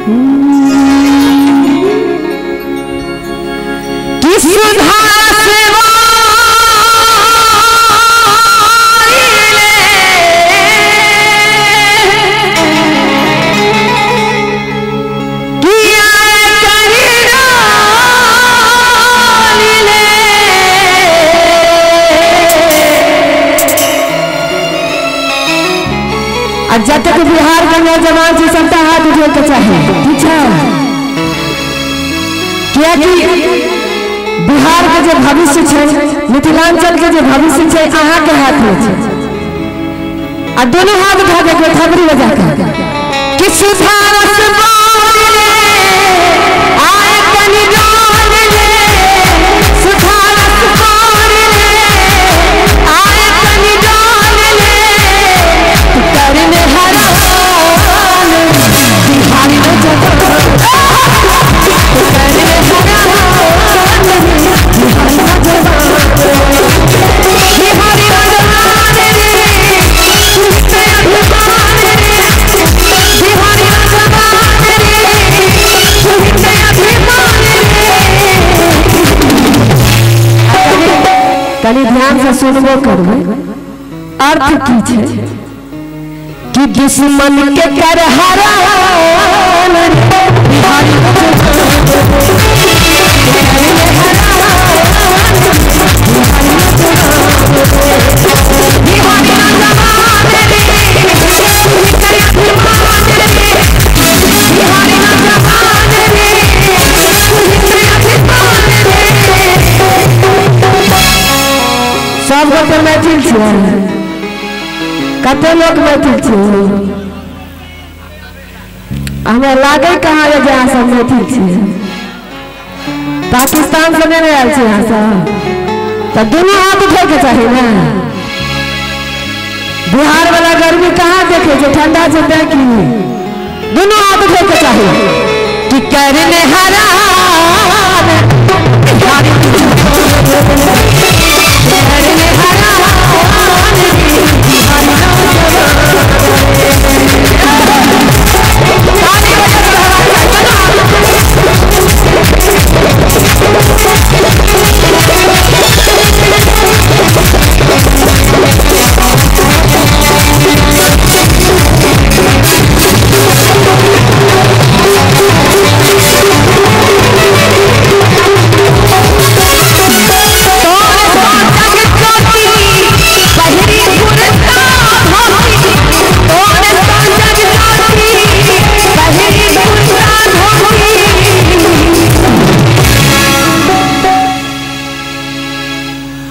कि सुधा सेवा जब तक बिहार के नौजवान से सबका हाथ उठे के चाहे, ठीक है? क्योंकि बिहार के जो भविष्य है, मिथिलांचल के जो भविष्य है, अहाँ के हाथ में है। आ दोनों हाथ उठा के थबरी बजा के कि सुधारस बोले आए तनी जान ले, सुधारस बोले आए तनी जान ले, करने हरान बिहारी कनी ध्यान से सुनबो करबै। अर्थ की छै कि दुश्मन के कर हरान बिहारी सब गोटे मैथिल छियै, कते लोक मैथिल छियै? हमरा लागै कहाँ जे अहाँ सब मैथिल छियै। पाकिस्तान से नहि आयल छी अहाँ सब, तऽ दुनू हाथ उठैके चाही ने। बिहार वाला गर्मी कहाँ देखै छै, ठंडा छै तैं की? दुनू हाथ उठैके चाही कि करने हरान बिहारी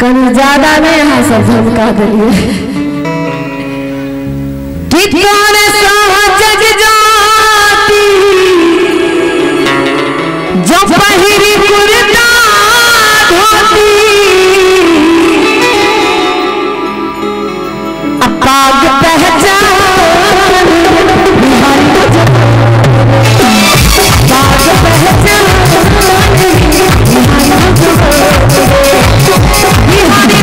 कनी ज्यादा नहीं अहाँ सब झमका दिलियै कि तोरे सहजग जाति जो पहिरी कुर्ता धोती पाग पहचान बिहारी पाग पहचान बिहारी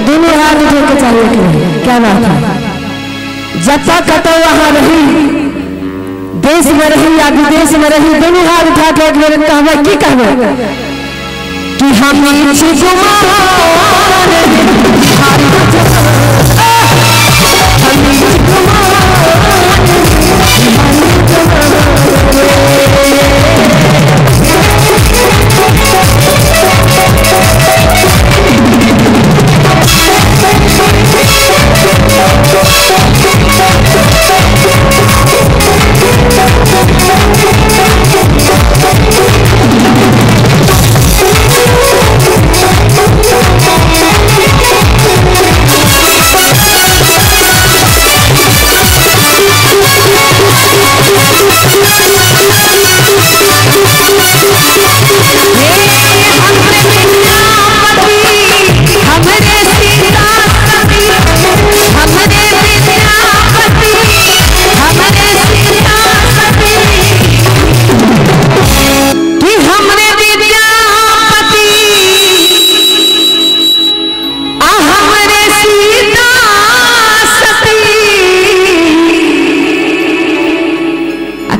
दोनों हाथ उठे के चाहिए कि नहीं? क्या बात है? जब तक कतौ वहां रही, देश में रही या विदेश में रही, दोनों हाथ उठा के एक बेर कहबै की कहबै कि हम छी गुमान बिहारी।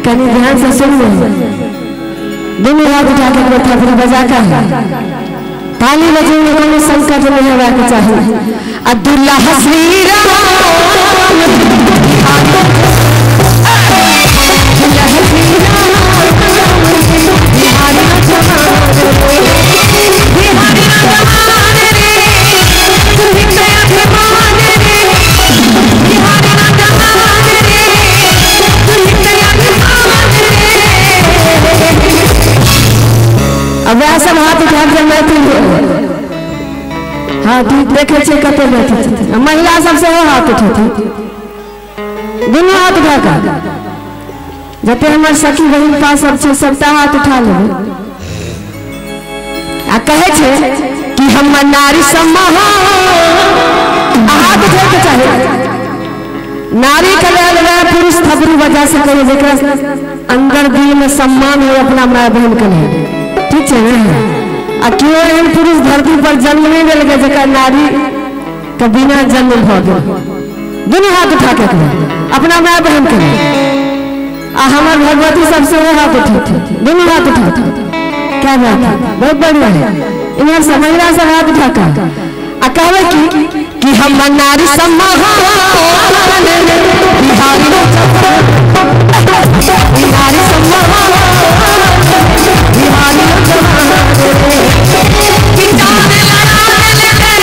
कनी ध्यान से सुन लो, दोनों हाथ उठा के थपड़ी बजा कर ताली बजेंगे, कोनो संकट नहीं होवा के चाहिए। आ दुल्हा श्री राम, दुल्हा श्री राम, बिहारी जवान रे, बिहारी जवान रे, तू ही तो अभिमान रे, बिहारी जवान रे, तू ही तो अभिमान रे। अब वह सब हाथ उठा के मैथिल, हाँ ठीक देखे छे कते बैठे, महिला सब सेहो हाथ उठेथिन, दुनू हाथ उठा कऽ जते हमर सखी बहिन पा सब छै सबटा हाथ उठा लेबै। आ कहै छै कि हमर नारी सम्मान, हाथ उठै के चाही, नारी के लेल वएह पुरुष थपड़ी बजा सकैए जेकरा अंदर दिल में सम्मान हो अपना माय बहन के लेल, ठीक छै ने? आ केओ एहन पुरुष धरती पर जन्म नहि लेलकै जकर नारी के बिना जन्म भऽ गेल। दुनू हाथ उठा के अपना माय बहन के लेल, आ हमर भगवती सब सेहो हाथ उठेथिन, दुनू हाथ उठा। क्या बात है, बहुत बढ़िया है। इम्हर से महिला सब हाथ उठा कऽ आ कहबै कि हमर नारी सम्मान, बिहारी बिहारी सम्मान, बिहारी जवान रे, कि जान लड़ा देलकै,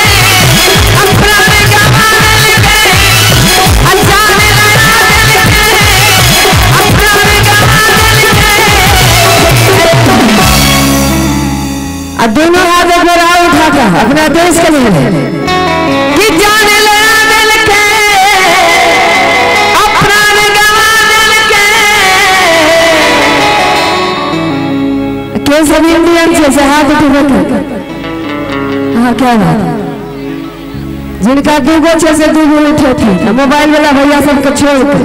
प्राण गवा देलकै, जान लड़ा देलकै, प्राण गवा देलकै। आ दोनों हाथ एक बेर और उठा कऽ अपना देश के लेल कि जान लड़ा देलकै, प्राण गवा देलकै। के सब इंडियन छै से हाथ उठेबै के? हाँ क्या बात है, जिनका दूगो छै से दूगो उठेथिन, मोबाइल वाला भैया सबके छोड़ के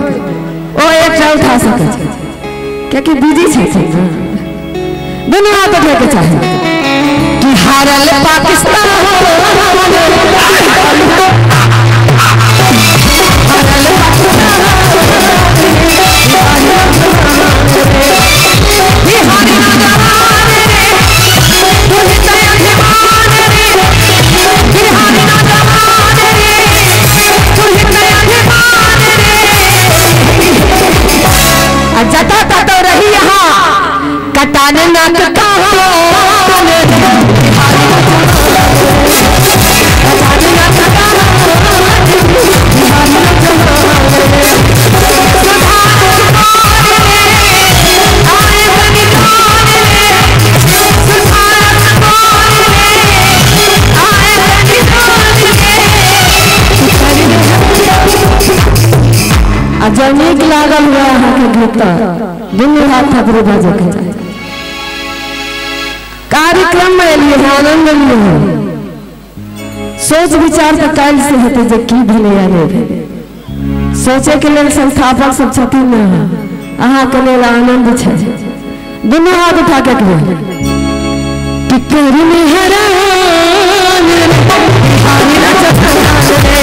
ओ एकटा उठा सकै छै कियाकि बिजी छथिन। दुनू हाथ उठे के चाही कि हारल पाकिस्तान, हारल पाकिस्तान, बिहारी जवान रे, तू ही तो अभिमान रे, बिहारी जवान रे, तू ही तो अभिमान रे। आ जता ततो रही यहाँ कटाने नाक कान, कटाने नाक कान, बिहारी जवान रे, सुधार रे, आए संविधान रे, सुधार रे, आए संविधान रे। आ जब नीक लागल हुआ अहाँके गीत तऽ दुनू हाथ थपड़ी बजै के चाही। कार्यक्रम में एलियै हँ, आनंद एलियै हँ, सोच विचार तऽ काल्हि से हेतै जे की भेलै या नहि भेलै। सोचै के लेल संस्थापक सब छथिन ने, अहाँके लेल आनंद छै। दुनू हाथ उठा के कहबै कि करनी हैरान रे, बिहारी जवान रे।